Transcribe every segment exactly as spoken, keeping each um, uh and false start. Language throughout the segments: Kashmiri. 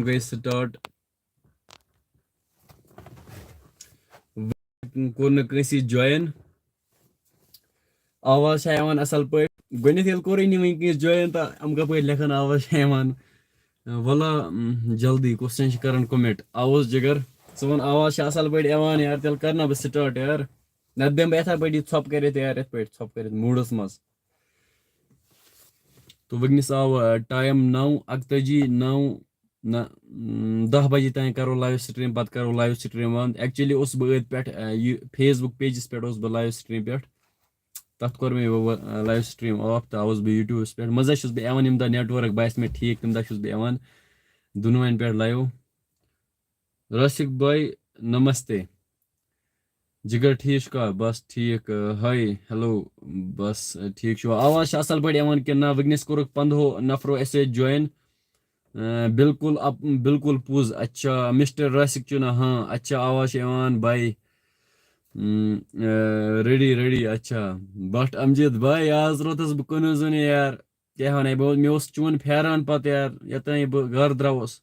گٔے سٹارٹ۔ کوٚر نہٕ کٲنٛسی جوین۔ آواز چھا یِوان اَصٕل پٲٹھۍ؟ گۄڈٕنٮ۪تھ ییٚلہِ کوٚرُے نہٕ وٕنکیٚنَس جوین، تہٕ یِم کَپٲرۍ لیکھَن آواز چھا یِوان؟ وَلہ، اَم، جلدی question چھِ کَران comment۔ آواز جِگر، ژٕ وَن آواز چھا اَصٕل پٲٹھۍ یِوان یار؟ تیٚلہِ کَر نہ بہٕ سٹارٹ یار۔ نَتہٕ دِمہٕ بہٕ یِتھَے پٲٹھۍ یہِ ژھۄپہٕ کٔرِتھ یار، یِتھ پٲٹھۍ ژھۄپہٕ کٔرِتھ موٗڈَس منٛز۔ تہٕ وٕنکیٚنَس آو، آ، ٹایم نَو اَکتٲجی، نَو، نہ، م، دَہ بَجے تام کَرو live stream، پَتہٕ کَرو live stream بنٛد۔ Actually اوسُس بہٕ أتھۍ پٮ۪ٹھ، آ، یہِ Facebook pageس پٮ۪ٹھ اوسُس بہٕ live stream پٮ۪ٹھ۔ تَتھ کوٚر مےٚ وۄنۍ، آ، live stream off تہٕ آوُس بہٕ YouTubeس پٮ۪ٹھ۔ منٛزَے چھُس بہٕ یِوان، ییٚمہِ دۄہ network باسہِ مےٚ ٹھیٖک، تَمہِ دۄہ چھُس بہٕ یِوان دۄنوَنٮ۪ن پٮ۪ٹھ live۔ راسِک بھائی، نمستے۔ جگر ٹھیٖک چھُکھا؟ بس ٹھیٖک، آ، hi، hello، بس، آ، ٹھیٖک چھُوا؟ آواز چھِ اَصٕل پٲٹھۍ یِوان کِنہٕ نہ؟ وٕنکیٚنَس کوٚرُکھ پنٛدہو نفرو اَسہِ سۭتۍ join۔ آ، بالکل اپ-، بالکل پوٚز۔ اچھا، مسٹر راسِک چھُ نہ؟ ہاں، اچھا، آواز چھِ یِوان، بھائی۔ م، آ، ready، ready، اچھا۔ بٹ امجد بھائی، آز روتس بہٕ کُنُے زوٚن یار۔ کیٛاہ وَنَے بہٕ، مےٚ اوس چون پھیران پتہٕ یار، یوٚتانۍ بہٕ گرٕ درٛاوُس۔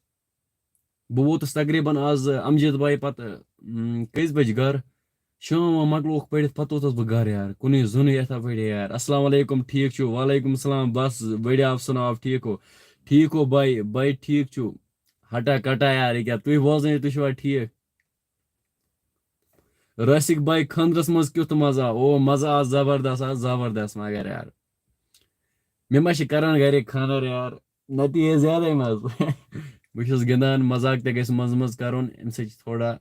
بہٕ ووتُس تقریٖباً آز، آ، امجد بھائی پتہٕ، م، کٔژِ بجہِ گرٕ؟ شام وام مۄکلووُکھ پٔرِتھ، پتہٕ ووتُس بہٕ گرٕ یار، کُنُے زوٚنُے یِتھَے پٲٹھۍ یار۔ السلام علیکم، ٹھیٖک چھُو؟ وعلیکم السلام، بس بڑھیا، آپ سناو، آپ ٹھیٖک ہو؟ ٹھیٖک ہو بھائی؟ بھائی ٹھیٖک چھُو؟ ہٹا کٹا یار، یہِ کیٛاہ، تُہۍ بوزنٲیِو، تُہۍ چھِوا ٹھیٖک؟ راسِک بھائی، خانٛدرس منٛز کیُتھ مزٕ آو؟ او، مزٕ آو زبردست، آو زبردست، مگر یار، مےٚ ما چھِ کران گرِکۍ خانٛدر یار؟ نتہٕ یی زیادَے مَزٕ۔ بہٕ چھُس گِنٛدان، مزاق تہِ گژھِ منٛزٕ منٛزٕ کَرُن، اَمہِ سۭتۍ چھِ تھوڑا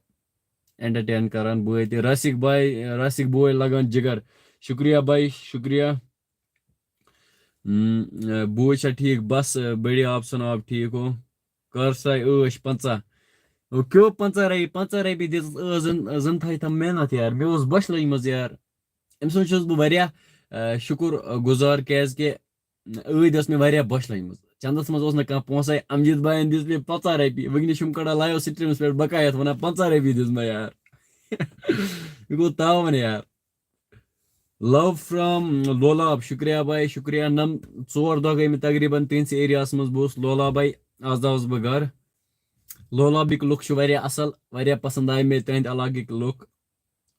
entertain کران بٲے تہِ۔ راسِک بھائی، راسِک بوے لگان جِگر۔ شُکریہ بھائی، شُکریہ۔ ہم، بوے چھا ٹھیٖک؟ بس، بڑھیا، آپ سناو، آپ ٹھیٖک ہو؟ کر سا عٲش پنٛژاہ۔ او کیو پنٛژاہ رۄپیہِ، پنٛژاہ رۄپیہِ دِژٕس عٲش، زن، زن تھایہِ تِم محنت یار۔ مےٚ اوس بۄچھِ لٔجمٕژ یار۔ أمۍ سُنٛد چھُس بہٕ واریاہ، آ، شُکر گُزار، کیازِ کہِ عٲدۍ ٲس مےٚ واریاہ بۄچھِ لٔجمٕژ۔ چندس منٛز اوس نہٕ کانٛہہ پونٛسَے۔ امجد بھایَن دِژ مےٚ پنٛژاہ رۄپیہِ۔ وٕنکیٚنَس چھُم کڑان live streamس پٮ۪ٹھ بقایت وَنان، "پنٛژاہ رۄپیہِ دِژ مےٚ یار۔" یہِ گوٚو تاوَن یار۔ Love from لولاب، شُکریہ بھائی، شُکریہ۔ نَم-، ژور دۄہ گٔے مےٚ تقریٖباً تِہنٛدسٕے ایریاہَس منٛز۔ بہٕ اوسُس لولاب بھائی، آز درٛاوُس بہٕ گرٕ۔ لولابٕکۍ لُکھ چھِ واریاہ اَصٕل، واریاہ پسنٛد آے مےٚ تِہنٛدِ علاقٕکۍ لُکھ۔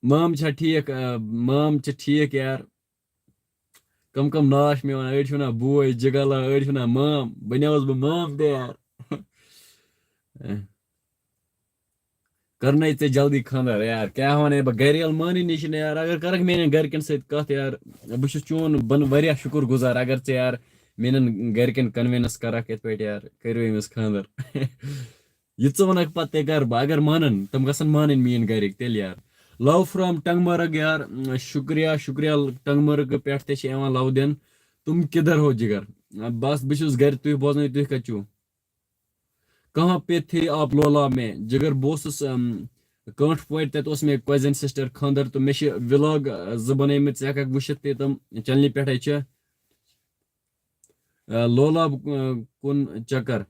مام چھا ٹھیٖک؟ آ، مام چھِ ٹھیٖک یار۔ کم کم ناو چھِ مےٚ وَنان، أڑۍ چھِ وَنان بوے جِگَلا، أڑۍ چھِ وَنان مام، بَنیوس بہٕ مام تہِ یار۔ کرنے ژےٚ جلدی خانٛدر یار، کیٛاہ وَنَے بہٕ، گَرِ ییٚلہِ مانٲنی چھِنہٕ یار، اگر کَرَکھ میٛانٮ۪ن گَرِکٮ۪ن سۭتۍ کَتھ یار، بہٕ چھُس چون بَن واریاہ شُکُر گُزار اگر ژےٚ یار میٛانٮ۪ن گَرِکٮ۪ن convince کَرَکھ یِتھ پٲٹھۍ یار، کٔرِو أمِس خانٛدر۔ یہِ ژٕ وَنَکھ پَتہٕ تہِ کَرٕ بہٕ، اگر مانَن، تِم گژھن مانٕنۍ میٛٲنۍ گَرِکۍ تیٚلہِ یار۔ Love from ٹنٛگمرگ یار، شُکریہ، شُکریہ، ٹنٛگمرگ پٮ۪ٹھ تہِ چھِ یِوان love دِنہٕ۔ تُم کِدھر ہو جِگر؟ بَس، بہٕ چھُس گَرِ، تُہۍ بوزنٲیِو، تُہۍ کَتہِ چھِو؟ کہاں پہ تھے آپ لولاب میں؟ جِگر، بہٕ اوسُس، اَم، کٲنٛٹھ پورِ، تَتہِ اوس مےٚ cousin sister خانٛدر، تہٕ مےٚ چھِ vlog، آ، زٕ بَنٲومٕتۍ، ژٕ ہٮ۪کَکھ وٕچھِتھ تہِ تِم، channelہِ پٮ۪ٹھَے چھِ۔ آ، لولاب، آ، کُن چکر۔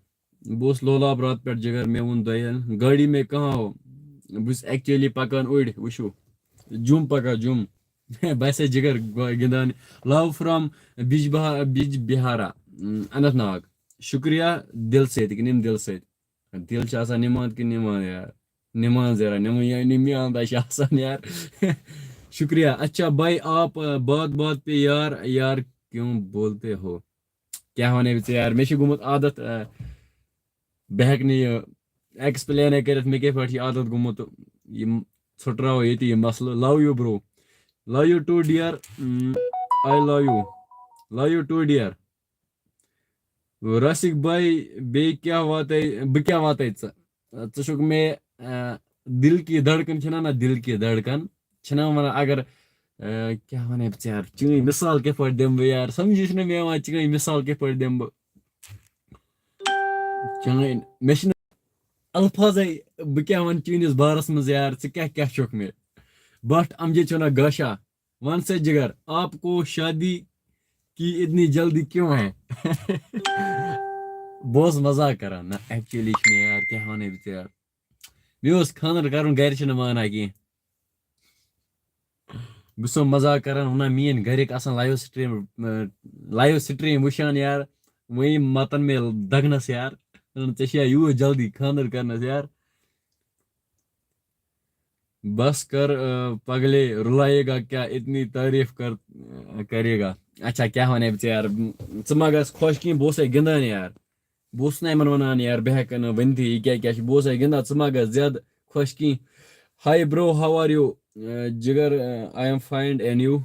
بہٕ اوسُس لولاب راتہٕ پٮ۪ٹھ جِگر، مےٚ ووٚن دۄیَن، گاڑی میں کہاں ہو؟ بہٕ چھُس actually پَکان اوٗرۍ، وٕچھِو۔ جوٚم پَکان، جوٚم۔ باسے جِگر گۄ-، گِنٛدان۔ Love from بِج بہا-، بِج بِہارا، اَم، اننت ناگ۔ شُکریہ دِل سۭتۍ، کِنہٕ یِم دِل سۭتۍ؟ دِل چھِ آسان نِماند کِنہٕ نِماند یار؟ نِماند یارا، نِماند یا نِماند چھِ آسان یار۔ شُکریہ۔ اچھا بھائی، آپ، آ، بات بات پہ یار، یار کیوں بولتے ہو؟ کیٛاہ وَنَے بہٕ ژےٚ یار؟ مےٚ چھُ گوٚمُت عادت، آ، بہٕ ہٮ۪کہٕ نہٕ یہِ explainٕے کٔرِتھ، مےٚ کِتھ پٲٹھۍ چھُ عادت گوٚمُت۔ یِم ژھُٹراوو ییٚتہِ یہِ مسلہٕ۔ Love you bro۔ Love you too dear۔ Mm, I love you۔ Love you too dear۔ Rasik بھائی، بیٚیہِ کیٛاہ واتَے، بہٕ کیٛاہ واتَے ژٕ؟ ژٕ چھُکھ مےٚ، آ، دِل کی دھڑکن چھِنہ نہ، دِل کی دھڑکن چھِنہ وَنان، اگر، آ، کیٛاہ وَنَے بہٕ ژےٚ یار، چٲنۍ مِثال کِتھ پٲٹھۍ دِمہٕ بہٕ یار؟ سَمجھی چھُنہٕ مےٚ یِوان، چٲنۍ مِثال کِتھ پٲٹھۍ دِمہٕ بہٕ؟ چٲنۍ، مےٚ چھِنہٕ الفاظے، بہٕ کیٛاہ وَنہٕ چٲنِس بارَس منٛز یار، ژٕ کیٛاہ کیٛاہ چھُکھ مےٚ؟ بٹ امجد چھُ وَنان گاشا۔ وَن سا جِگر، آپ کو شادی کی اتنی جلدی کیوں ہے؟ بہٕ اوسُس مزاق کران۔ نہ، actually چھُ مےٚ یار، کیٛاہ وَنَے بہٕ ژےٚ یار؟ مےٚ اوس خانٛدر کرُن، گرِ چھِنہٕ مانان کینٛہہ۔ بہٕ چھُسو مزاق کران، وَنان میٛٲنۍ گرِکۍ آسان live stream، اۭں، live stream وٕچھان یار، وۄنۍ مَتَن مےٚ دَگنَس یار۔ ژےٚ چھےٚ یوٗت جلدی خانٛدر کرنس یار؟ بس کر، آ، پگلے، رُلایے گا کیا، اتنی تعریف کر، آ، کرے گا۔ اچھا، کیٛاہ ونے بہٕ ژےٚ یار؟ ژٕ ما گژھ خۄش کِہیٖنۍ، بہٕ اوسے گِنٛدان یار۔ بہٕ اوسُس نہٕ یِمن ونان یار، بہٕ ہٮ۪کہٕ نہٕ ؤنتھٕے یہِ کیٛاہ کیٛاہ چھُ، بہٕ اوسے گِنٛدان، ژٕ ما گژھ زیادٕ خۄش کِہیٖنۍ۔ Hi bro, how are you? آ، جگر، آ، I am fine and you?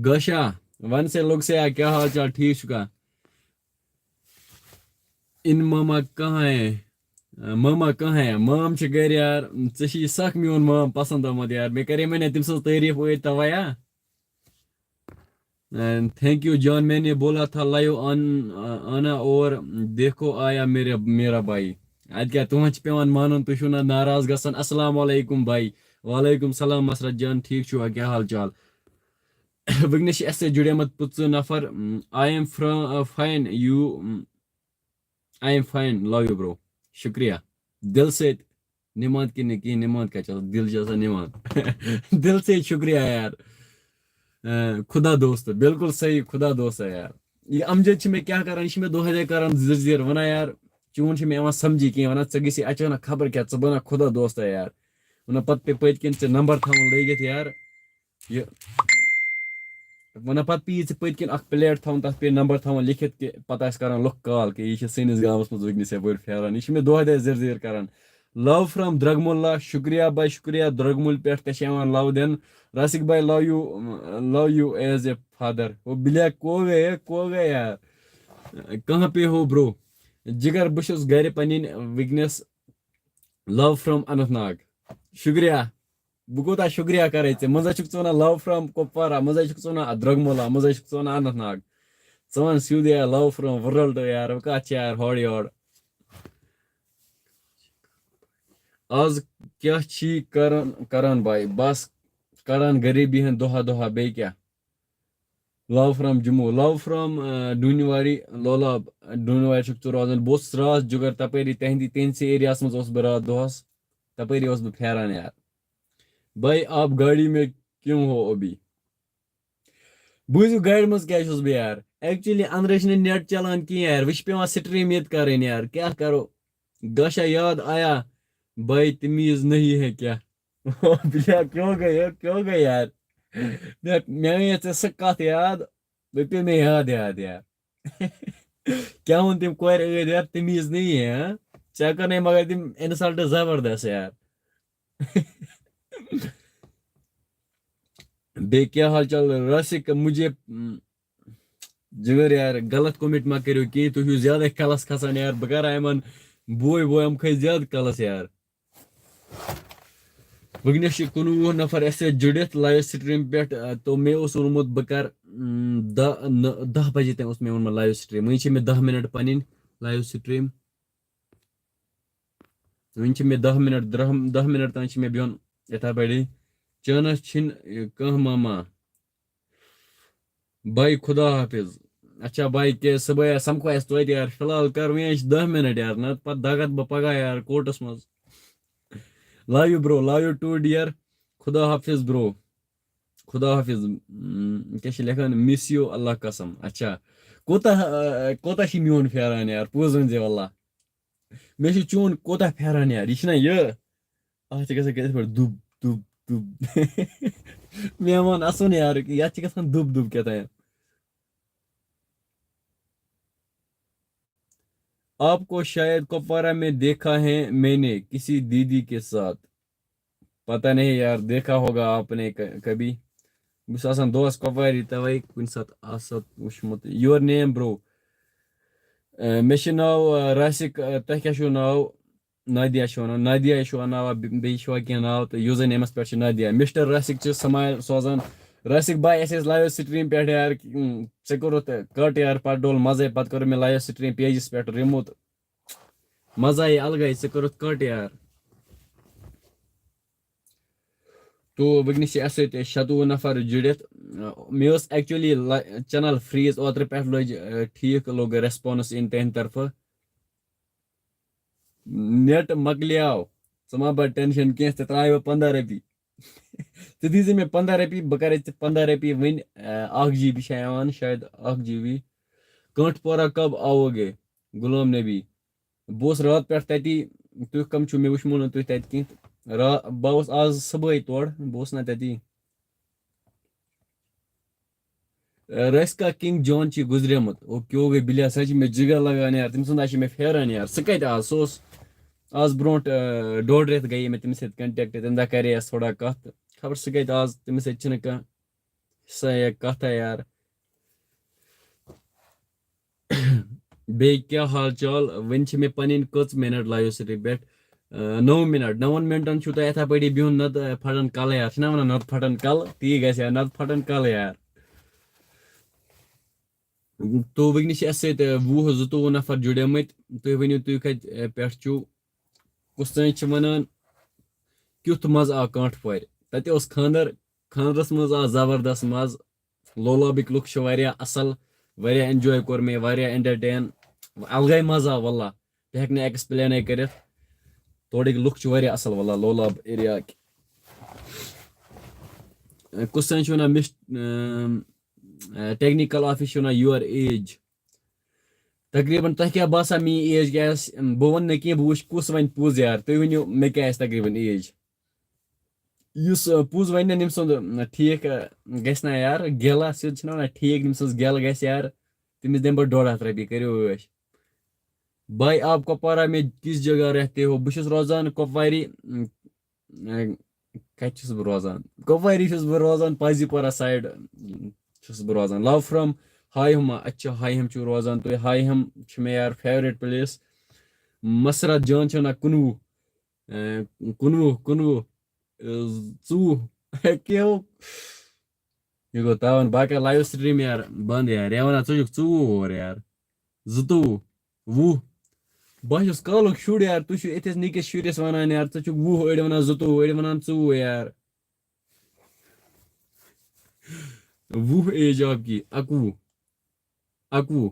گوشا، ون سے لوگ سے آ، کیٛاہ حال چال، ٹھیٖک چھُکھا؟ ان ماما کہاں ہے؟ ماما کہاں ہے؟ مام چھِ گرِ یار۔ ژےٚ چھِ یہِ سکھ میون مام پسند آمُت یار۔ مےٚ کرے وۄنۍ تٔمۍ سٕنٛز تعریٖف ٲدۍ توے ہا۔ Thank you جان، میں نے بولا تھا لایو آن، آنا اور دیکھو آیا میرا، میرا بھائی۔ ادٕ کیٛاہ، تُہنٛد چھِ پٮ۪وان مانُن، تُہۍ چھِو نہ ناراض گژھان۔ السلام علیکم بھائی۔ وعلیکم السلام مسرت جان، ٹھیٖک چھُوا، کیٛاہ حال چال؟ وٕنکیٚنَس چھِ اَسہِ سۭتۍ جُڑیمٕتۍ پٕنٛژٕہ نفر۔ I am from, uh, fine, you, I am fine, love you bro. شُکریہ۔ دِل سۭتۍ نِمات کِنہٕ نہٕ کِہیٖنۍ، نِمات کَتہِ چھِ آسان؟ دِل چھِ آسان نِمات۔ دِل سۭتۍ شُکریہ یار۔ اے، خدا دوست، بالکل صحیح، خدا دوست یار۔ یہِ اَمجد چھِ مےٚ کیٛاہ کَران، یہِ چھِ مےٚ دۄہَے دۄہَے کَران زِر زِر، وَنان یار، چون چھُنہٕ مےٚ یِوان سَمجھی کِہیٖنۍ، وَنان ژٕ گٔژھی اچانک خبر کیٛاہ، ژٕ بَنان خدا دوست یار۔ وَنان پَتہٕ پے پٔتۍ کِنۍ ژےٚ نمبر تھاوُن لٲگِتھ یار۔ یہِ وَنان پَتہٕ پیٚیہِ ژےٚ پٔتۍ کِنۍ اَکھ پلیٹ تھاوُن، تَتھ پیٚیہِ نمبر تھاوُن لیکھِتھ کہِ پَتہٕ آسہِ کَران لُکھ کال کہِ یہِ چھِ سٲنِس گامَس منٛز وٕنکیٚنَس یَپٲرۍ پھیران۔ یہِ چھِ مےٚ دۄہَے دۄہَے زِر زِر کَران۔ Love from درٛگمُلہ، شُکریہ بھائی، شُکریہ درٛگمُلۍ پٮ۪ٹھ، ژےٚ چھِ یِوان love دِنہٕ۔ راسِک بھائی، love you, love you as a father. او بِلیا، کو گئے، کو گئے یار؟ کہاں پہ ہو برو؟ جگر، بہٕ چھُس گَرِ پنٕنۍ وٕنکیٚنَس۔ Love from Anant Nag. شُکریہ۔ بہٕ کوٗتاہ شُکریہ کَرَے ژےٚ۔ منٛزَے چھُکھ ژٕ وَنان love from کُپوارہ، منٛزَے چھُکھ ژٕ وَنان درٛگمُلہ، منٛزَے چھُکھ ژٕ وَنان اننت ناگ۔ ژٕ وَن سیوٚدُے love from world یار، وۄنۍ کَتھ چھِ یار ہورٕ یورٕ۔ آز کیٛاہ چھی کران، کران بھائی؟ بس کڑان غریبی ہن دۄہا دۄہا، بیٚیہِ کیٛاہ؟ Love from Jammu, love from، آ، ڈوٗنِواری لولاب۔ ڈوٗنِوارِ چھُکھ ژٕ روزان؟ بہٕ اوسُس راتھ جُگر تَپٲری تِہِنٛدِ، تِہِنٛدسٕے ایریاہَس منٛز اوسُس بہٕ راتھ دۄہَس۔ تَپٲری اوسُس بہٕ پھیران یار۔ بھائی، آپ گاڑی میں کیوں ہو ابھی؟ بوٗزِو، گاڑِ منٛز کیٛازِ چھُس بہٕ یار؟ Actually، أنٛدرٕ چھُنہٕ net چلان کینٛہہ یار۔ وۄنۍ چھِ پٮ۪وان stream ییٚتہِ کَرٕنۍ یار۔ کیٛاہ کَرو؟ گاشا یاد آیا، بھائی تمیٖز نہیں ہے کیا؟ بھیا، کیوں گئے ہو؟ کیوں گئے یار؟ مےٚ، مےٚ ٲنۍ ژےٚ سۄ کَتھ یاد، وۄنۍ پیٚو مےٚ یاد، یاد یار۔ کیٛاہ ووٚن تٔمۍ کورِ ٲدۍ یار، تمیٖز نہیں ہے، ہاں؟ ژےٚ کَرنَے مگر تٔمۍ insult زبردست یار۔ بیٚیہِ کیٛاہ حال چال راسِک؟ مجھے، م، جِگر یار، غلط comment مہ کٔرِو کینٛہہ، تُہۍ چھِو زیادَے کَلَس کھسان یار، بہٕ کَرٕ یِمَن بوے بوے، یِم کھٔتۍ زیادٕ کَلَس یار۔ وٕنکیٚنَس چھِ کُنوُہ نفر اَسہِ سۭتۍ جُڑِتھ live stream پٮ۪ٹھ، آ، تو مےٚ اوس ووٚنمُت بہٕ کَرٕ، م، دَہ، نہ، دَہ بجے تام اوس مےٚ ووٚنمُت live stream، وٕنہِ چھِ مےٚ دَہ minute پَنٕنۍ live stream۔ وٕنہِ چھِ مےٚ دَہ minute، دَہ، دَہ minute تام چھِ مےٚ بِہُن یِتھَے پٲٹھی۔ چٲنَس چھِنہٕ کانٛہہ ماما۔ بھائی، خدا حافظ۔ اچھا بھائی، کیٛاہ صُبحٲے آسہِ سَمکھو اَسہِ توتہِ یار۔ فی الحال کَر وۄنۍ، اَسہِ چھِ دَہ minute یار، نَتہٕ پَتہٕ دَگَتھ بہٕ پَگاہ یار courtس منٛز۔ Love you bro, love you too dear. خدا حافظ bro. خدا حافظ۔ م، کیٛاہ چھِ لیکھان؟ Miss you، اللہ قسم۔ اچھا، کوٗتاہ، آ، کوٗتاہ چھِ میون پھیران یار؟ پوٚز ؤنۍ زِ واللہ۔ مےٚ چھُ چون کوٗتاہ پھیران یار، یہِ چھُنہ یہِ، اَتھ چھِ گژھان کِتھ پٲٹھۍ دُب دُب دُب۔ مےٚ ووٚن اَسُن یار، یَتھ چھِ گژھان دُب دُب کیٛاہ تام۔ آپ کو شاید کپوارہ میں دیکھا ہے میں نے کسی دیدی کے ساتھ۔ پتہ نہیں یار، دیکھا ہوگا آپ نے ک-، کبھی۔ بہٕ چھُس آسان دۄہَس کۄپواری، تَوَے کُنہِ ساتہٕ آسان وٕچھمُت۔ Your name bro؟ اے، مےٚ چھُ ناو، اے، راسِک۔ اے، تۄہہِ کیٛاہ چھُو ناو؟ نادیا چھُ وَنان، نادیا چھُ وَنان، بِ-، بیٚیہِ چھُوا کینٛہہ ناو؟ تہٕ username-َس پٮ۪ٹھ چھِ نادیا۔ Mister راسِک چھِ smile سوزان۔ راسِک بھائی، اَسہِ ٲسۍ live stream پٮ۪ٹھ یار، ژےٚ کوٚرُتھ cut یار، پَتہٕ ڈوٚل مَزَے، پَتہٕ کوٚر مےٚ live stream page-َس پٮ۪ٹھ remove۔ مَزٕ آیہِ الگٕے، ژےٚ کوٚرُتھ cut یار۔ تو وٕنکیٚنَس چھِ اَسہِ سۭتۍ شَتوُہ نفر جُڑِتھ۔ مےٚ اوس actually لا-، channel freeze اوترٕ پٮ۪ٹھ لٔج، اَ، ٹھیٖک لوٚگ response یِنۍ تِہنٛدِ طرفہٕ۔ Net مۄکلیو، ژٕ ما بَر tension کینٛہہ، ژےٚ ترٛاوَے بہٕ پنٛداہ رۄپیہِ۔ ژٕ دیٖزِ مےٚ پنٛداہ رۄپیہِ، بہٕ کَرَے ژےٚ پنٛداہ رۄپیہِ وٕنۍ، اَ، اَکھ جی بی چھِ یِوان شاید، اَکھ جی بی۔ کانٛٹھ پورہ کب آوو گے؟ غلام نبی۔ بہٕ اوسُس راتھ پٮ۪ٹھ تَتی۔ تُہۍ کَم چھِو؟ مےٚ وٕچھمو نہٕ تُہۍ تَتہِ کینٛہہ۔ را-، بہٕ آوُس آز صُبحٲے تورٕ، بہٕ اوسُس نہ تَتی۔ رسکا کنگ جان چھِ گُزریمُت۔ او کیو گٔے بِلیا، سۄ چھِ مےٚ جِگر لگان یار، تٔمۍ سُنٛد ہا چھِ مےٚ پھیران یار۔ سُہ کَتہِ آز؟ سُہ اوس آز برونٛٹھ، آ، ڈوٚڈ رٮ۪تھ گٔیے مےٚ تٔمِس سۭتۍ contact، تَمہِ دۄہ کَرے اَسہِ تھوڑا کَتھ تہٕ خبر سُہ کَتہِ آز، تٔمِس سۭتۍ چھِنہٕ کانٛہہ سۄ یہِ کَتھا یار۔ بیٚیہِ کیٛاہ حال چال؟ وٕنہِ چھِ مےٚ پَنٕنۍ کٔژ minute live stream پٮ۪ٹھ؟ آ، نَو minute۔ نَوَن مِنٹَن چھُو تۄہہِ یِتھَے پٲٹھی بِہُن، نَتہٕ، آ، پھَٹَن کَلہٕ یار۔ چھِنہ وَنان نَتہٕ پھَٹَن کَلہٕ؟ تی گژھِ ہا، نَتہٕ پھَٹَن کَلہٕ یار۔ تو وٕنکیٚنَس چھِ اَسہِ سۭتۍ، آ، وُہ زٕتووُہ نفر جُڑیمٕتۍ۔ تُہۍ ؤنِو، تُہۍ کَتہِ، آ، پٮ۪ٹھ چھِو؟ کُس تام چھِ وَنان، کیُتھ مَزٕ آو کانٛٹھ پورِ؟ تَتہِ اوس خانٛدر، خانٛدرَس منٛز آو زبردست مَزٕ۔ لولابٕکۍ لُکھ چھِ واریاہ اَصٕل، واریاہ enjoy کوٚر مےٚ، واریاہ entertain، الگٕے مَزٕ آو واللہ۔ بہٕ ہٮ۪کہٕ نہٕ explain کٔرِتھ۔ تورٕکۍ لُکھ چھِ واریاہ اَصٕل واللہ، لولاب area کہِ۔ کُس تام چھِ وَنان، مِس-، اۭں، technical office چھِ وَنان your age۔ تقریباً تۄہہِ کیٛاہ باسان میٛٲنۍ age کیٛاہ آسہِ؟ بہٕ وَنہٕ نہٕ کینٛہہ، بہٕ وٕچھٕ کُس وَنہِ پوٚز یار۔ تُہۍ ؤنِو مےٚ کیٛاہ آسہِ تقریباً age۔ یُس، آ، پوٚز وَنہِ نہ، نٔمۍ سُنٛد، آ، ٹھیٖک، آ، گژھِ نہ یار، گٮ۪لا سیوٚد چھِنہ وَنان، ٹھیٖک نٔمۍ سٕنٛز گٮ۪ل گژھِ یار، تٔمِس دِمہٕ بہٕ ڈۄڈ ہَتھ رۄپیہِ، کٔرِو عٲش۔ بھائی، آپ کپوارہ میں کس جگہ رہتے ہو؟ بہٕ چھُس روزان کۄپوارِ، م، آ، کَتہِ چھُس بہٕ روزان؟ کۄپوارِ چھُس بہٕ روزان، پازی پورہ side چھُس بہٕ روزان۔ Love from ہاے ہما۔ اچھا، ہاے ہم چھُو روزان تُہۍ؟ ہاے ہم چھُ مےٚ یار favourite place۔ مسرت جان چھِ وَنان کُنوُہ۔ اے، کُنوُہ، کُنوُہ، اے، ژوٚوُہ۔ کیو۔ یہِ گوٚو تاوَن، بہٕ ہا کَرٕ live stream یار بنٛد یار۔ یا وَنان ژٕ چھُکھ ژوٚوُہ اور یار۔ زٕتوٚوُہ، وُہ۔ بہٕ ہا چھُس کالُک شُر یار، تُہۍ چھِو أتھِس نِکِس شُرِس وَنان یار، ژٕ چھُکھ وُہ، أڑۍ وَنان زٕتوٚوُہ، أڑۍ وَنان ژوٚوُہ یار۔ وُہ age آپ کی، اَکوُہ۔ اَکوُہ۔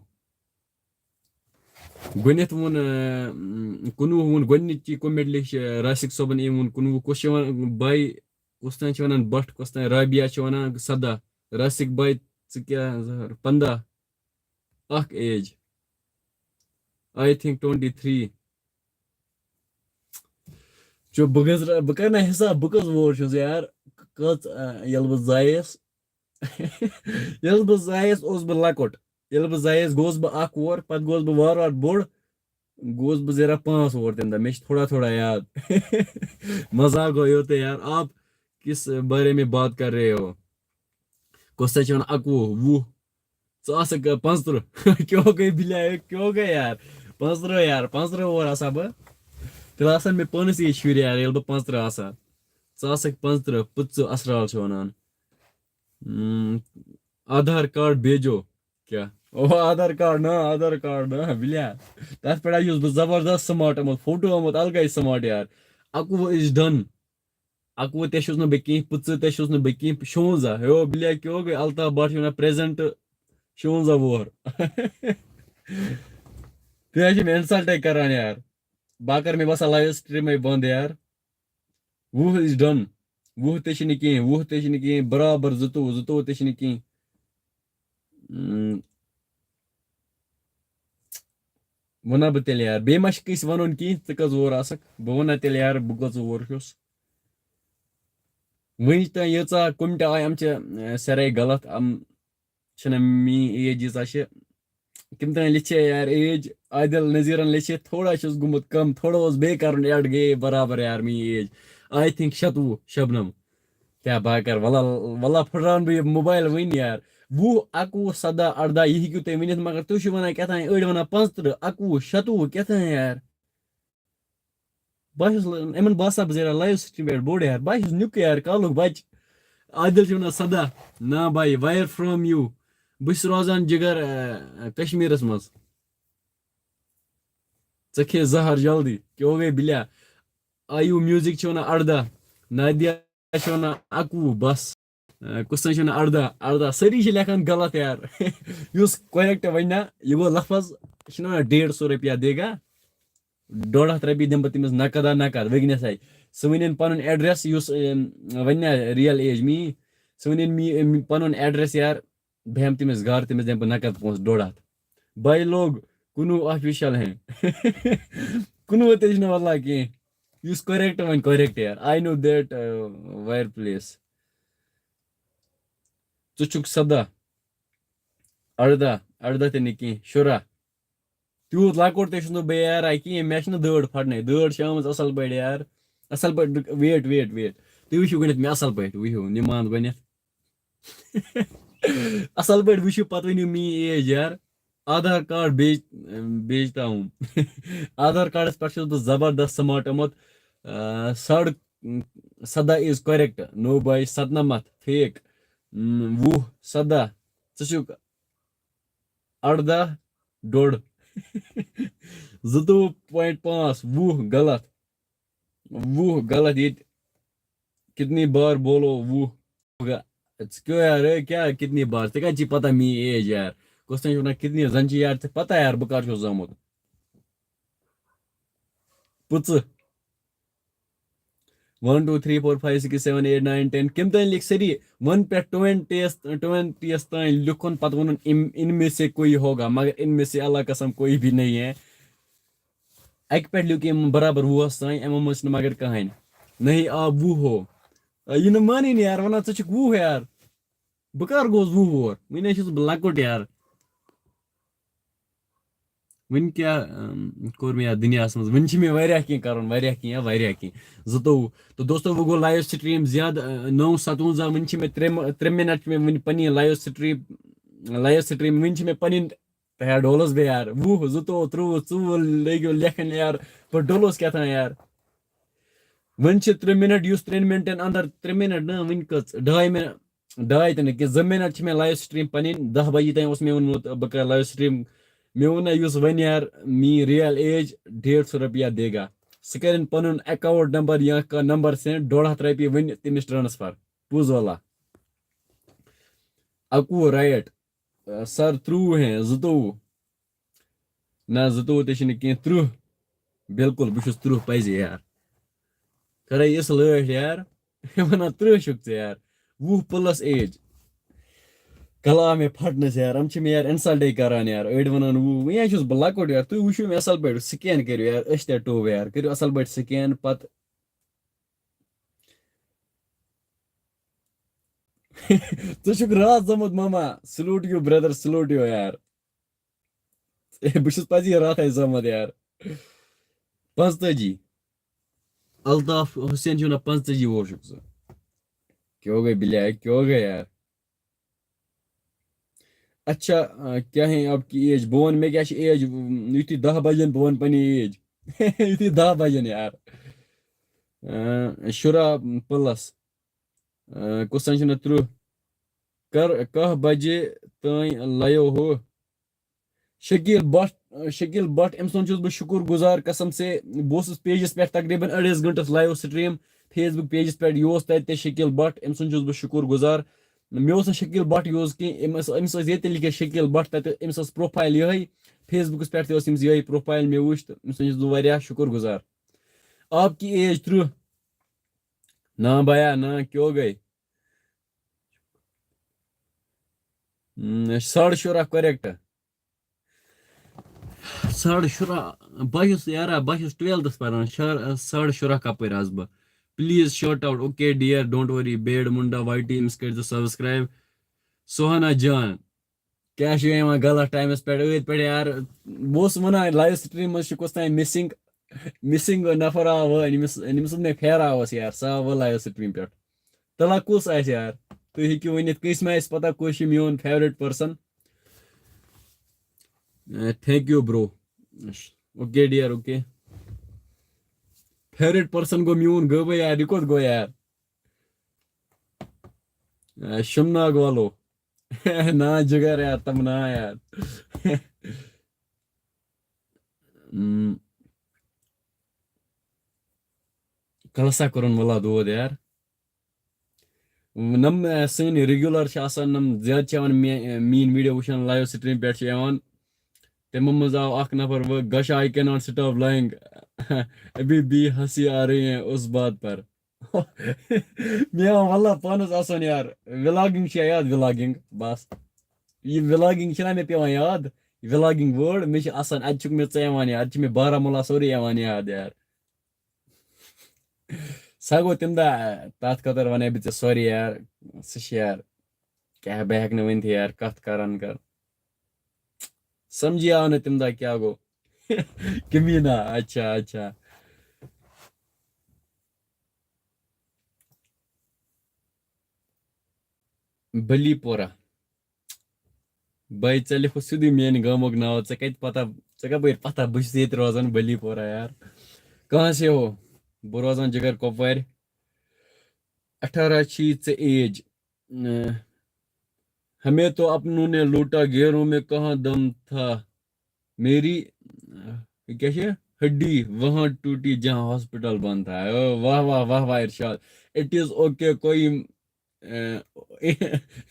گۄڈٕنٮ۪تھ ووٚن، اۭں، کُنوُہ ووٚن، گۄڈٕنِچی comment لیٚچھ، اۭں، راسِک صٲبَن، أمۍ ووٚن کُنوُہ۔ کُس چھُ یِوان بھائی، کُس تام چھِ وَنان بَٹھ، کُس تام رابعہ چھِ وَنان سَداہ۔ راسِک بھائی، ژٕ کیٛاہ زَہر؟ پنٛداہ۔ اَکھ age۔ I think twenty three۔ چو، بہٕ گژھٕ را-، بہٕ کَرٕ نہ حِساب، بہٕ کٔژ وُہُر چھُس یار؟ کٔژ، اۭں، ییٚلہِ بہٕ زایَس، ییٚلہِ بہٕ زایَس، اوسُس بہٕ لۄکُٹ۔ ییٚلہِ بہٕ زایَس، گوس بہٕ اَکھ وُہُر، پَتہٕ گوس بہٕ وارٕ وارٕ بوٚڑ، گوس بہٕ زیرہ پانٛژھ وُہُر تَمہِ دۄہ۔ مےٚ چھِ تھوڑا تھوڑا یاد۔ مذاق گوٚو یوتُے یار۔ آپ کس بارے میں بات کر رہے ہو؟ کُس تام چھِ وَنان اَکوُہ، وُہ۔ ژٕ آسَکھ پانٛژترٕٛہ۔ کیوں گٔے بِلیا، کیوں گٔے یار؟ پانٛژترٕٛہ یار، پانٛژترٕٛہ وُہُر آسہٕ ہا بہٕ۔ تیٚلہِ آسہٕ ہَن مےٚ پانَس ییٚتہِ شُرۍ یار، ییٚلہِ بہٕ پانٛژترٕٛہ آسہٕ ہا۔ ژٕ آسَکھ پانٛژترٕٛہ، پٕژٕ اَسرال چھِ وَنان۔ اۭں، آدھار کارڈ بھیجو۔ کیٛاہ؟ او، آدھار کارڈ نا، آدھار کارڈ نا، بِلیا۔ تَتھ پٮ۪ٹھ ہا چھُس بہٕ زبردست smart آمُت، فوٹو آمُت الگٕے smart یار۔ اَکوُہ is done۔ اَکوُہ تہِ چھُس نہٕ بہٕ کینٛہہ، پٕژٕ تہِ چھُس نہٕ بہٕ کینٛہہ، شُوَنٛزاہ۔ ہیو، بِلیا، کیوں گٔے؟ الطاف بٹ چھِ وَنان present شُوَنٛزاہ وُہُر۔ تُہۍ حظ چھِو مےٚ insult کران یار۔ بہٕ کَرٕ، مےٚ باسان، live stream بنٛد یار۔ وُہ is done۔ وُہ تہِ چھِنہٕ کِہیٖنۍ، وُہ تہِ چھِنہٕ کِہیٖنۍ، برابر زٕتووُہ، زٕتووُہ تہِ چھِنہٕ کِہیٖنۍ۔ اۭں۔ وَنہ بہٕ تیٚلہِ یار، بیٚیہِ ما چھِ کٲنٛسہِ وَنُن کِہیٖنۍ، ژٕ کٔژ وُہُر آسَکھ؟ بہٕ وَنہ تیٚلہِ یار، بہٕ کٔژ وُہُر چھُس۔ وٕنِچ تام ییٖژاہ comment آیہِ، یِم چھِ، اَ، سارے غلط، یِم چھِنہٕ میٛٲنۍ age ییٖژاہ چھِ۔ تِم تام لیٚچھے یار age، عادل نذیرن لیٚچھے، تھوڑا چھُس گوٚمُت کم، تھوڑا اوس بیٚیہِ کرُن add، گٔیے برابر یار میٛٲنۍ age۔ I think شَتوُہ، شبنم۔ کیٛاہ بہٕ کر، وَلہ، وَلہ پھٕٹراوَن بہٕ یہِ موبایل وٕنۍ یار۔ وُہ، اَکوُہ، سَداہ، اَرداہ، یہِ ہیٚکِو تُہۍ ؤنِتھ، مگر تُہۍ چھِو وَنان کیٛاہ تام، أڑۍ وَنان پانٛژترٕٛہ، اَکوُہ، شَتوُہ، کیٛاہ تام یار۔ بہٕ چھُس ل-، یِمن باسان بہٕ زیرا live stream پٮ۪ٹھ بوٚڑ یار۔ بہٕ چھُس نیُک یار، کالُک بچہٕ۔ عادل چھُ وَنان سَداہ۔ نا بھائی، where from you؟ بہٕ چھُس روزان جِگر، اَ، کشمیٖرس منٛز۔ ژٕ کھے زہر جلدی، کیوں گٔے بِلیا؟ آیوٗ میوٗزک چھِ وَنان اَرداہ، نادیا چھِ وَنان اَکوُہ، بس۔ اَ، کُس تام چھِ وَنان اَرداہ، اَرداہ۔ سٲری چھِ لیکھان غلط یار۔ یُس correct وَنہِ نا، یہِ گوٚو لفظ، یہِ چھِ وَنان ڈیڑھ سو روپیہ دے گا۔ ڈۄڈ ہَتھ رۄپیہِ دِمہٕ بہٕ تٔمِس نقد ہا نقد وٕنکیٚنَسٕے۔ سُہ ؤنِن پَنُن address، یُس، اَم، وَنہِ نا real age میٛٲنۍ، سُہ ؤنِن می-، أمۍ پَنُن address یار، بہٕ ہٮ۪مہٕ تٔمِس گَرٕ، تٔمِس دِمہٕ بہٕ نقد پونٛسہٕ ڈۄڈ ہَتھ۔ بھائی لوگ، کُنوُہ آفیشل ہیں۔ کُنوُہ تہِ چھُنہٕ واللہ کینٛہہ۔ یُس correct وۄنۍ correct یار۔ I know that, uh, where place۔ ژٕ چھُکھ سَداہ، اَرداہ، اَرداہ تہِ نہٕ کینٛہہ، شُراہ۔ تیوٗت لۄکُٹ تہِ چھُس نہٕ بہٕ یار کِہیٖنۍ، مےٚ چھِنہٕ دٲڑ پھٹنَے۔ دٲڑ چھِ آمٕژ اَصٕل پٲٹھۍ یار۔ اَصٕل پٲٹھۍ، wait، wait، wait۔ تُہۍ وٕچھِو گۄڈٕنٮ۪تھ مےٚ اَصٕل پٲٹھۍ، وٕچھِو نِماند گۄڈٕنٮ۪تھ۔ اَصٕل پٲٹھۍ وٕچھِو، پَتہٕ ؤنِو میٛٲنۍ age یار۔ آدھار کارڈ بیچ-، بیچتا ہوں۔ آدھار کارڈَس پٮ۪ٹھ چھُس بہٕ زبردست smart آمُت۔ آ، ساڑٕ سَداہ is correct، no boy، سَتنَمَتھ fake۔ وُہ، سَداہ، ژٕ چھُکھ اَرداہ، ڈوٚڈ۔ زٕتووُہ point پانٛژھ، وُہ غلط۔ وُہ غلط ییٚتہِ۔ کتنی بار بولو وُہ؟ ژٕ کیٛاہ یار، اے، کیٛاہ کتنی بار؟ ژےٚ کَتہِ چھِ پَتہ میٛٲنۍ age یار؟ کُس تام چھُ وَنان کتنی، زَن چھِ یار ژےٚ پَتہ یار بہٕ کَر چھُس زامُت؟ پٕژٕ۔ One, two, three, four, five, six, seven, eight, nine, ten۔ کٔمۍ تام لیکھۍ سٲری، وَن پٮ۪ٹھ twenty یَس، twenty یَس تام لیکھُن، پَتہٕ ووٚنُن، "ان، ان میں سے کوئی ہوگا، مگر ان میں سے اللہ قسم کوئی بھی نہیں ہے۔" اَکہِ پٮ۪ٹھ لیوٚکھ یِم برابر وُہَس تام، یِمو منٛز چھِنہٕ مگر کٕہٕنۍ۔ نہیں، آ، وُہ ہو۔ آ، یہِ نہٕ مانٕنۍ یار، وَنان، "ژٕ چھُکھ وُہ یار۔" بہٕ کَر گوس وُہ وُہُر؟ وٕنہِ حظ چھُس بہٕ لۄکُٹ یار۔ وٕنہِ کیٛاہ، اَم، کوٚر مےٚ یَتھ دُنیاہَس منٛز؟ وٕنہِ چھِ مےٚ واریاہ کینٛہہ کَرُن، واریاہ کینٛہہ، واریاہ کینٛہہ۔ زٕتووُہ۔ تہٕ دوستو، وۄنۍ گوٚو live stream زیادٕ، اَ، نَو سَتوُنٛزاہ، وٕنہِ چھِ مےٚ ترٛےٚ مِ-، ترٛےٚ مِنَٹ چھِ مےٚ وٕنہِ پَنٕنۍ live stream، live stream، وٕنہِ چھِ مےٚ پَنٕنۍ تہٕ یار ڈولس بے یار، وُہ، زٕتووُہ، ترٛوٚوُہ، ژوٚوُہ لٔگِو لیکھٕنۍ یار، بہٕ ڈولُس کیٛاہ تام یار۔ وۄنۍ چھِ ترٛےٚ مِنٹ، یُس ترٛٮ۪ن مِنٹن اندر، ترٛےٚ مِنٹ نہٕ، وۄنۍ کٔژ، ڈاے مِنٹ، ڈاے تہِ نہٕ کینٛہہ، زٕ مِنٹ چھِ مےٚ live stream پنٕنۍ، دَہ بجے تام اوس مےٚ ووٚنمُت بہٕ کرٕ live stream۔ مےٚ ووٚن نہ، یُس وۄنۍ یار میٛٲنۍ real age ڈیڑھ سو رۄپیہ دے گا، سُہ کرن پنُن account number یا کانٛہہ number send، ڈۄڈ ہتھ رۄپیہِ وۄنۍ تٔمِس transfer۔ پوٚز واللہ۔ اَکوُہ right۔ آ، سر، ترٛوٚوُہ ہیں، زٕتووُہ۔ نہ، زٕتووُہ تہِ چھِنہٕ کینٛہہ، ترٕٛہ۔ بِلکُل، بہٕ چھُس ترٕٛہ پَزِ یار۔ کَرے یِژھ لٲٹھۍ یار۔ وَنان ترٕٛہ چھُکھ ژٕ یار۔ وُہ plus age۔ کَلہٕ آو مےٚ پھٹنَس یار، یِم چھِ مےٚ یار insultے کَران یار، أڑۍ وَنان وُہ، وۄنۍ حظ چھُس بہٕ لۄکُٹ یار، تُہۍ وٕچھِو مےٚ اَصٕل پٲٹھۍ، scan کٔرِو یار، أسۍ تہِ ٹوٚو یار، کٔرِو اَصٕل پٲٹھۍ scan، پَتہٕ ژٕ چھُکھ راتھ زامُت ماما، salute you brother، salute you یار۔ بہٕ چھُس پَزی راتھے زامُت یار۔ پانٛژتٲجی۔ الطاف حسین چھُ وَنان پانٛژتٲجی وُہُر چھُکھ ژٕ۔ کیا ہو گیا بلیا، کیا ہو گیا یار؟ اچھا، آ، کیا ہے آپ کی age؟ بہٕ وَنہٕ مےٚ کیٛاہ چھِ age، یُتھُے دَہ بَجَن بہٕ وَنہٕ پَنٕنۍ age۔ یُتھُے دَہ بَجَن یار۔ آ، شُراہ plus۔ آ، کُس تام چھُنہٕ ترٕٛہ۔ کر، کاہ بجے تام لایو ہو۔ شکیل بٹ، شکیل بٹ، أمۍ سُنٛد چھُس بہٕ شُکُر گُزار قسم سے۔ بہٕ اوسُس pageس پٮ۪ٹھ تقریباً أڑِس گھنٹس live stream Facebook pageس پٮ۪ٹھ۔ یہِ اوس تَتہِ تہِ شکیل بٹ، أمۍ سُنٛد چھُس بہٕ شُکُر گُزار۔ مےٚ اوس نہٕ شکیل بٹ use کینٛہہ، أمۍ ٲس، أمِس ٲس ییٚتہِ لیکھِتھ شکیل بٹ، تَتہِ أمِس ٲس profile یِہوٚے، Facebookس پٮ۪ٹھ تہِ ٲس أمِس یِہوٚے profile، مےٚ وٕچھ تہٕ أمۍ سُنٛد چھُس بہٕ واریاہ شُکُر گُزار۔ آپ کی age ترٕٛہ۔ نا بھیا، نا، کیوں گئے؟ ہم، ساڑٕ شُراہ correct۔ ساڑٕ شُراہ، بہٕ چھُس یارا، بہٕ چھُس twelfthس پران، شار-، ساڑٕ شُراہ کپٲرۍ آسہٕ بہٕ؟ Please shout out، okay dear، don't worry، بیڈ مُنڈا واے ٹی، أمِس کٔرۍزیو subscribe۔ سُہانا جان۔ کیٛاہ چھُ یِوان غلط ٹایمَس پٮ۪ٹھ؟ أتھۍ پٮ۪ٹھ یار، بہٕ اوسُس وَنان live stream منٛز چھُ کُس تام missing، missing نفر آو وۄنۍ، أمِس، أمِس سۭتۍ مےٚ پھیراوَس یار، سُہ آو وۄنۍ live stream پٮ۪ٹھ۔ تَلہ کُس آسہِ یار؟ تُہۍ ہیٚکِو ؤنِتھ کٲنٛسہِ ما آسہِ پَتہ کُس چھُ میون favourite person؟ A, thank you bro۔ Okay dear، okay۔ Favourite person گوٚو میون غٲبٕے یار، یہِ کوٚت گوٚو یار؟ اے، شُمناگ والو۔ نا جگر یار، تم نا یار۔ ہم۔ کلسا کوٚرُن ولا دود یار۔ نم، اے، سٲنۍ regular چھِ آسان، نم زیادٕ چھِ یِوان مے-، میٛٲنۍ video وٕچھان، live stream پٮ۪ٹھ چھِ یِوان۔ تِمو منٛز آو اکھ نفر، وہ گشا، I cannot stop lying۔ ابھی بھی ہنسی آ رہی ہے اس بات پر۔ مےٚ آو واللہ پانس آسان یار، vlogging چھِ یاد، vlogging، بس۔ یہِ vlogging چھِنہ مےٚ پٮ۪وان یاد، ولاگنگ وٲڈ، مےٚ چھِ آسان، اَتہِ چھُکھ مےٚ ژٕ یِوان یاد، اَتہِ چھُ مےٚ بارہمولہ سورُے یِوان یاد یار۔ سۄ گوٚو تَمہِ دۄہ، تَتھ خٲطرٕ وَنے بہٕ ژےٚ سورُے یار، سُہ چھِ یار، کیٛاہ بہٕ ہٮ۪کہٕ نہٕ ؤنِتھ یار، کَتھ کَران کَر۔ سَمجھی آو نہٕ تَمہِ دۄہ کیٛاہ گوٚو۔ کٔمیٖنہ، اچھا، اچھا۔ بلی پورہ۔ بھائی، ژےٚ لیکھُتھ سیوٚدُے میٛانہِ گامُک ناو، ژےٚ کَتہِ پتہ، ژےٚ کَپٲرۍ پتہ بہٕ چھُس ییٚتہِ روزان بلی پورہ یار۔ کہاں سے ہو؟ بہٕ روزان جگر کۄپوارِ۔ اَٹھارہ چھی ژےٚ ایج۔ اہ، ہمیں تو اپنوں نے لوٹا، غیروں میں کہاں دم تھا۔ میری، اہ، کیا ہے؟ ہڈی وہاں ٹوٹی جہاں ہاسپٹل بند تھا۔ او، واہ، واہ، واہ، واہ، ارشاد۔ It is okay، کوئی، اہ،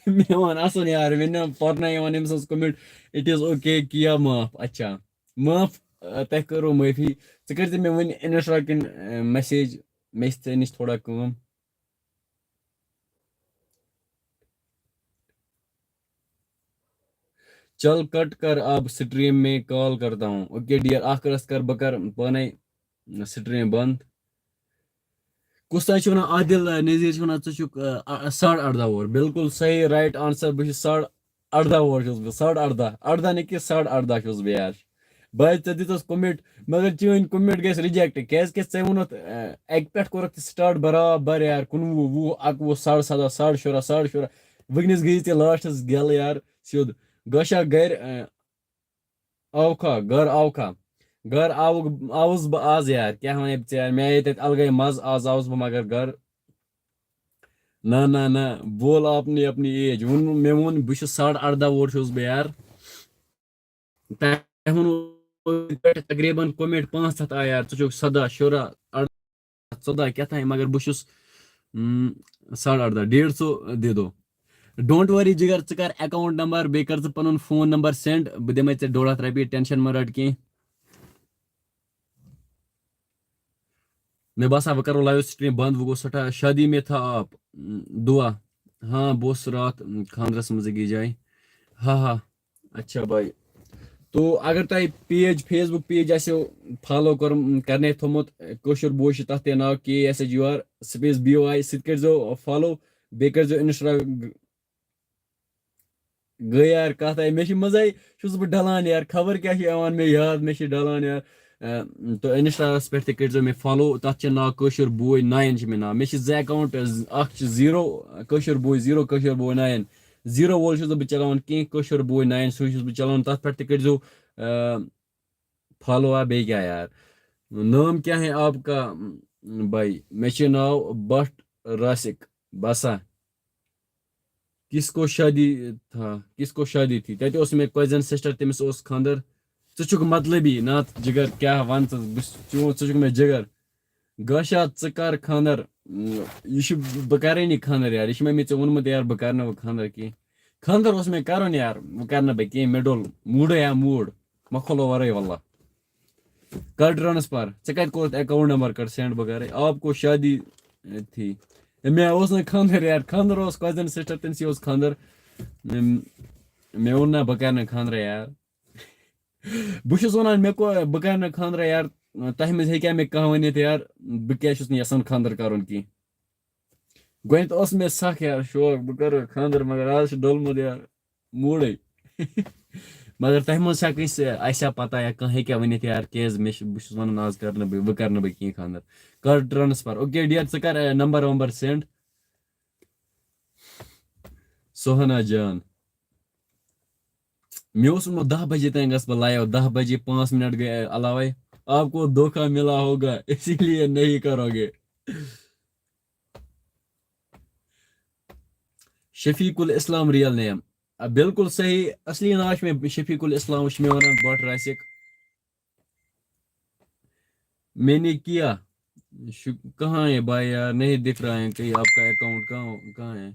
مےٚ وَن اَصٕل یار، مےٚ نہ پَرنہٕ یِوان أمۍ سٕنٛز comment، It is okay، کیا معاف۔ اچھا، معاف، اہ، تۄہہِ کٔرو معٲفی۔ ژٕ کٔرۍ زِ مےٚ وۄنۍ Insta کِنۍ، اہ، message، مےٚ چھِ ژےٚ نِش تھوڑا کٲم۔ چل کٹ کر، اب سٹریم میں کال کرتا ہوں۔ اوکے ڈیئر، اکھ رس کر بہٕ کر پانے سٹریم بند۔ کُس تام چھُ ونان، عادل نذیر چھُ ونان، ژٕ چھُکھ، آ، آ، ساڑ اردہ وُہر۔ بالکل صحیح، right answer، بہٕ چھُس ساڑ اردہ وُہر چھُس بہٕ، ساڑ اردہ، اردہ نہٕ کینٛہہ، ساڑ اردہ چھُس بہٕ یار۔ بہٕ حظ، ژےٚ دِژٕس comment، مگر چٲنۍ comment گژھِ reject، کیازِ کہِ ژےٚ ووٚنُتھ، آ، اَکہِ پٮ۪ٹھ کوٚرُکھ ژٕ start برابر یار، کُنوُہ، وُہ، اَکوُہ، ساڑ سَداہ، ساڑ شُراہ، ساڑ شُراہ، وٕنکیٚنَس گٔیی ژےٚ لاسٹَس گٮ۪ل یار سیوٚد۔ گوشا گَرِ، آ، آوکھا، گَر آوکھا، گَر آوُکھ، آوُس بہٕ آز یار، کیٛاہ وَنے بہٕ ژےٚ یار، مےٚ آیے تَتہِ الگٕے مَزٕ، آز آوُس بہٕ مگر گَر۔ نہ، نہ، نہ، بول اپنی اپنی ایج۔ ووٚن مےٚ، ووٚن بہٕ چھُس ساڑ اردہ وُہر چھُس بہٕ یار۔ تۄہہِ ووٚنوُ تقریباً comment پانٛژھ ہَتھ آے یار، ژٕ چھُکھ سَداہ، شُراہ، اردہ، ژۄداہ کیٛاہ تام، مگر بہٕ چھُس، اۭں، ساڑ اردہ، ڈیڑھ سو دے دو۔ Don't worry جگر، ژٕ کر account number، بیٚیہِ کر ژٕ پنُن phone number send، بہٕ دِمے ژےٚ ڈوٚڑ ہَتھ رۄپیہِ، tension مہ رَٹ کینٛہہ۔ مےٚ باسان، وۄنۍ کرو live stream بند، وۄنۍ گوٚو سٮ۪ٹھاہ۔ شادی میں تھا آپ، دعا۔ ہاں، بہٕ اوسُس راتھ خانٛدرس منٛز أکِس جایہِ۔ ہا ہا۔ اچھا بھائی۔ تو اگر تۄہہِ page، Facebook page آسیو follow کوٚرم-، کرنے تھوٚمُت، کٲشُر بوے چھُ تَتھ تہِ ناو K S H U R space B O I، سُہ تہِ کٔرۍزیو follow، بیٚیہِ کٔرۍزیو Insta، گٔے یار کَتھ آیہِ، مےٚ چھِ منٛزَے چھُس بہٕ ڈَلان یار، خبر کیٛاہ چھِ یِوان مےٚ یاد، مےٚ چھِ ڈَلان یار۔ اَ، تہٕ Insta-ہَس پٮ۪ٹھ تہِ کٔرۍزیو مےٚ follow، تَتھ چھِ ناو کٲشُر بوے nine چھِ مےٚ ناو۔ مےٚ چھِ زٕ account، اَکھ چھِ zero کٲشُر بوے، zero کٲشُر بوے nine۔ Zero وول چھُس نہٕ بہٕ چلاوان کینٛہہ، کٲشُر بوے nine سُے چھُس بہٕ چلاوان۔ تَتھ پٮ۪ٹھ تہِ کٔرۍزیو، اَ، follow، آ، بیٚیہِ کیٛاہ یار؟ نام کیا ہے آپ کا بھائی؟ مےٚ چھِ ناو بٹ راسِک۔ باسا؟ کس کو شادی تھا، کس کو شادی تھی؟ تَتہِ اوس مےٚ cousin sister، تٔمِس اوس خانٛدر۔ ژٕ چھُکھ مطلبی، ناتھ جگر، کیٛاہ وَن ژٕ؟ بہٕ چھُس چون، ژٕ چھُکھ مےٚ جگر۔ گاشا، ژٕ کر خانٛدر؟ یہِ چھُ، بہٕ کرے نہٕ خانٛدر یار، یہِ چھُ مےٚ، مےٚ ژےٚ ووٚنمُت یار، بہٕ کرٕ نہٕ وۄنۍ خانٛدر کینٛہہ۔ خانٛدر اوس مےٚ کرُن یار، وۄنۍ کرٕ نہٕ بہٕ کینٛہہ، مےٚ ڈوٚل موٗڈے آ موٗڈ، مۄکھلو ورٲے واللہ۔ کر transfer، ژےٚ کتہِ کوٚرُتھ account number، کر send، بہٕ کرے۔ آپ کو شادی تھی؟ ہے، مےٚ اوس نہٕ خانٛدر یار، خانٛدر اوس cousin sister، تٔمۍ سٕے اوس خانٛدر۔ مےٚ، مےٚ ووٚن نہ، بہٕ کرٕ نہٕ خانٛدرے یار۔ بہٕ چھُس وَنان، مےٚ کو-، بہٕ کَرٕ نہٕ خانٛدرا یار، تۄہہِ منٛز ہیٚکیٛاہ مےٚ کانٛہہ ؤنِتھ یار، بہٕ کیٛازِ چھُس نہٕ یَژھان خانٛدر کَرُن کینٛہہ؟ گۄڈٕنٮ۪تھ اوس مےٚ سَکھ یار شوق بہٕ کَرٕ خانٛدر، مگر آز چھُ ڈوٚلمُت یار موٗڈٕے۔ مگر تۄہہِ منٛز چھا کٲنٛسہِ، آسیٛا پَتہ یا کانٛہہ ہیٚکیٛاہ ؤنِتھ یار، کیٛازِ مےٚ چھِ، بہٕ چھُس وَنان آز کَرٕ نہٕ بہٕ، بہٕ کَرٕ نہٕ بہٕ کینٛہہ خانٛدر۔ کَر transfer، اوکے ڈیٹ، ژٕ کَر، اے، number ومبر send۔ سوہنا جان۔ مےٚ اوس ووٚنمُت، دَہ بجے تام گژھٕ بہٕ live، دَہ بجے پانٛژھ منٹ گٔے علاوے۔ آپ کو دھوکہ ملا ہوگا، اسی لیے نہیں کرو گے۔ شفیق الاسلام real name۔ آ، بالکل صحیح، اصلی ناو چھُ مےٚ شفیق الاسلام، وۄنۍ چھِ مےٚ وَنان بٹ راسِک۔ میں نے کیا؟ شو-، کہاں ہے بھائی یار؟ نہیں دکھ رہا ہے کہیں آپ کا account، کہاں، کہاں ہے؟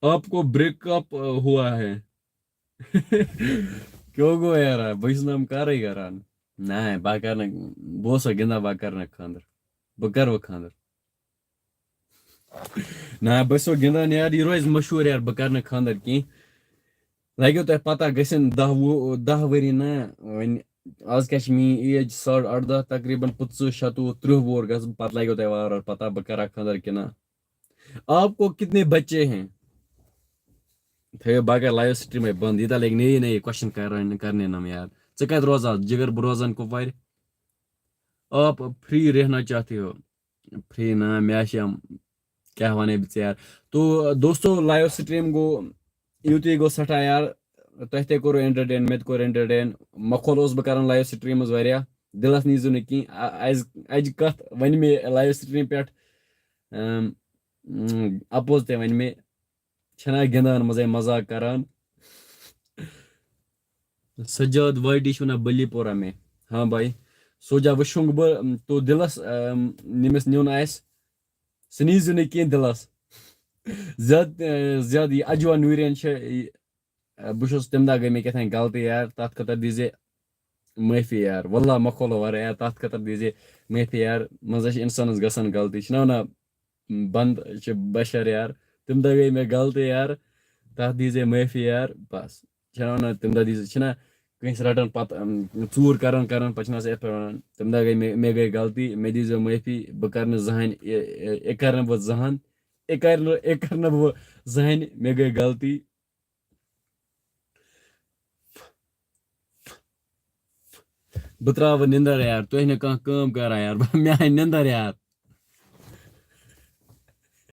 آپ کو break up ہوا ہے۔ کیوں گوٚو یارا؟ بہٕ چھُس نہٕ یِم کارٕے کران۔ نہ، بہٕ کرٕ نہٕ، بہٕ اوسا گِنٛدان، بہٕ کرٕ نہٕ خانٛدر۔ بہٕ کرٕ وۄنۍ خانٛدر۔ نہ، بہٕ چھُسو گِنٛدان یار، یہِ روزِ مشہوٗر یار، بہٕ کَرٕ نہٕ خانٛدر کینٛہہ۔ لَگیو تۄہہِ پَتہ، گٔژھِنۍ دَہ وُہ، دَہ ؤری نہ، وۄنۍ آز کیٛاہ چھِ میٛٲنۍ ایج؟ ساڑٕ اَرداہ، تقریٖباً پٕنٛژٕہ، شَتوُہ، تٕرٛہ وُہُر گژھٕ بہٕ، پَتہٕ لَگیو تۄہہِ وارٕ وارٕ پَتہ بہٕ کَرا خانٛدر کِنہٕ نہ۔ آپ کو کتنے بچے ہیں؟ تھٲیِو باقٕے لایِو سٹریٖمٕے بنٛد، ییٖتیٛاہ لٔگۍ نٔیی نٔیی کوسچن کران، کرنہِ نم یار۔ ژٕ کتہِ روزان جگر؟ بہٕ روزان کۄپوارِ۔ آپ فری رہنا چاہتے ہو؟ فری نا، مےٚ چھِ یِم، کیٛاہ وَنَے بہٕ ژےٚ یار۔ تو دوستو، لایِو سٹریٖم گوٚو، یُتُے گوٚو سٮ۪ٹھاہ یار۔ تۄہہِ تہِ کوٚروٕ انٹرٹین، مےٚ تہِ کوٚر انٹرٹین۔ مکھول اوسُس بہٕ کران لایِو سٹریٖمٕز واریاہ، دِلس نیٖزیو نہٕ کینٛہہ۔ ا-، اَز، اَجہِ کتھ وَنہِ مےٚ لایِو سٹریٖم پٮ۪ٹھ، اَم، اَم، اَپوز تہِ وَنہِ مےٚ، چھَنا گِنٛدان منٛزَے مذاق کران۔ سجاد واٹی چھِ وَنان بلی پورہ میں۔ ہاں بھائی، سوچا وٕچھُنگ بہٕ، اَم، تو دِلس، اَم، ییٚمِس نیُن آسہِ، سُہ نیٖزیو نہٕ کینٛہہ دِلس۔ زیادٕ، اَ، زیادٕ یہِ اجوا نوٗرین چھِ، یہِ، اَ، بہٕ چھُس، تَمہِ دۄہ گٔے مےٚ کیٛاہ تام غلطی یار، تَتھ خٲطرٕ دیٖزِ معٲفی یار۔ واللہ مہ کھولو وَرٕ یار، تَتھ خٲطرٕ دیٖزِ معٲفی یار۔ منٛزٕ چھِ اِنسانَس گژھان غلطی، چھِنہ وَنان بنٛد چھِ بشر یار۔ تَمہِ دۄہ گٔے مےٚ غلطی یار، تَتھ دیٖزِ معٲفی یار۔ بس، چھِنہ وَنان تَمہِ دۄہ دیٖزِ، چھِنہ کٲنٛسہِ رَٹان پَتہٕ، اَم، ژوٗر کَران کَران، پَتہٕ چھِنہ آسان یِتھ پٲٹھۍ وَنان، تَمہِ دۄہ گٔے مےٚ، مےٚ گٔے غلطی، مےٚ دیٖزیو معٲفی، بہٕ کَرٕ نہٕ زٕہٕنۍ، یہِ، یہِ، یہِ کَرٕ نہٕ بہٕ زٕہٕنۍ، یہِ کَرٕ نہٕ، یہِ کَرٕ نہٕ بہٕ زٕہٕنۍ، مےٚ گٔے غلطی۔ بہٕ ترٛاوٕ نِندٕر یار، تُہۍ نہٕ کانٛہہ کٲم کَران یار، مےٚ آیہِ نِندٕر یار۔